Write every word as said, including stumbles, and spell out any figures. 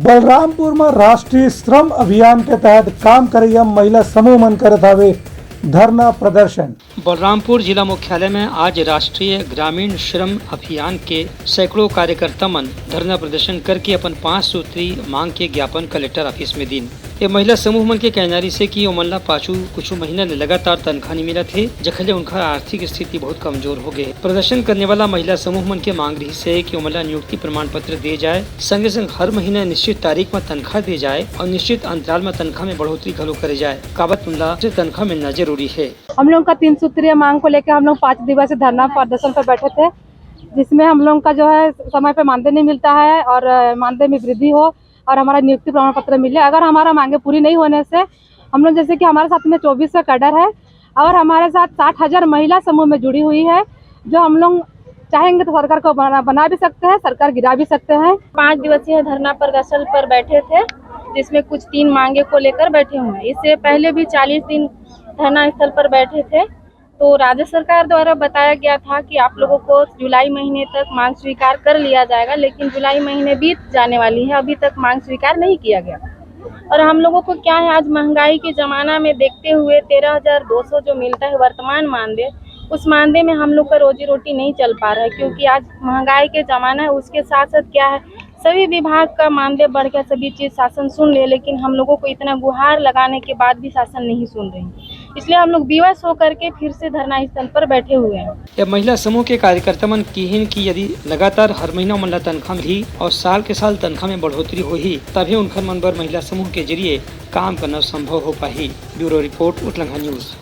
बलरामपुर म राष्ट्रीय श्रम अभियान के तहत काम करइया महिला समूह मन करत हावे धरना प्रदर्शन। बलरामपुर जिला मुख्यालय में आज राष्ट्रीय ग्रामीण श्रम अभियान के सैकड़ों कार्यकर्ता मन धरना प्रदर्शन करके अपन पाँच सूत्री मांग के ज्ञापन कलेक्टर ऑफिस में दीन। ये महिला समूह मन के कहना रिहिसे कि ओमन ला पाछू कुछ महीना ले लगातार तनख्वाह नहीं मिलत हे, जेखर ले उनकर आर्थिक स्थिति बहुत कमजोर हो गए। प्रदर्शन करने वाला महिला समूह मन के मांग रिहिसे कि ओमन ला नियुक्ति प्रमाण पत्र दिए जाए, संगे संग हर महीना निश्चित तारीख में तनख्वाह दिए जाए और निश्चित अंतराल में तनख्वाह में बढ़ोतरी घलो करे जाए। काबर उनला निश्चित तनख्वाह मिलना जरूरी है। हम लोग का तीन सूत्रीय मांग को लेकर हम लोग पाँच दिवसीय धरना प्रदर्शन पर बैठे थे, जिसमें हम लोग का जो है समय पे मानदेय नहीं मिलता है और, अ, मानदेय में वृद्धि हो और हमारा नियुक्ति प्रमाण पत्र मिले। अगर हमारा मांगे पूरी नहीं होने से हम लोग, जैसे कि हमारे साथ में चौबीस का कैडर है और हमारे साथ साठ हज़ार महिला समूह में जुड़ी हुई है, जो हम लोग चाहेंगे तो सरकार को बना, बना भी सकते हैं, सरकार गिरा भी सकते हैं। पाँच दिवसीय धरना प्रदर्शन पर बैठे थे, जिसमें कुछ तीन मांगे को लेकर बैठे हुए हैं। इससे पहले भी चालीस दिन धरना स्थल पर बैठे थे, तो राज्य सरकार द्वारा बताया गया था कि आप लोगों को जुलाई महीने तक मांग स्वीकार कर लिया जाएगा, लेकिन जुलाई महीने बीत जाने वाली है, अभी तक मांग स्वीकार नहीं किया गया। और हम लोगों को क्या है, आज महंगाई के ज़माना में देखते हुए तेरह हज़ार दो सौ जो मिलता है वर्तमान मानदेय, उस मानदेय में हम लोग का रोजी रोटी नहीं चल पा रहा है, क्योंकि आज महंगाई के ज़माना है। उसके साथ साथ क्या है, सभी विभाग का मानदेय बढ़ गया, सभी चीज शासन सुन ले, लेकिन हम लोगों को इतना गुहार लगाने के बाद भी शासन नहीं सुन रही, इसलिए हम लोग विवश होकर के फिर से धरना स्थल पर बैठे हुए हैं। ये महिला समूह के कार्यकर्ता मन किहिन कि यदि लगातार हर महीना मन ला तनख्वाह मिलही और साल के साल तनख्वाह में बढ़ोतरी होही, तभे उनखर मन बर महिला समूह के जरिए काम करना संभव हो पाही। ब्यूरो रिपोर्ट, उतलंघा न्यूज।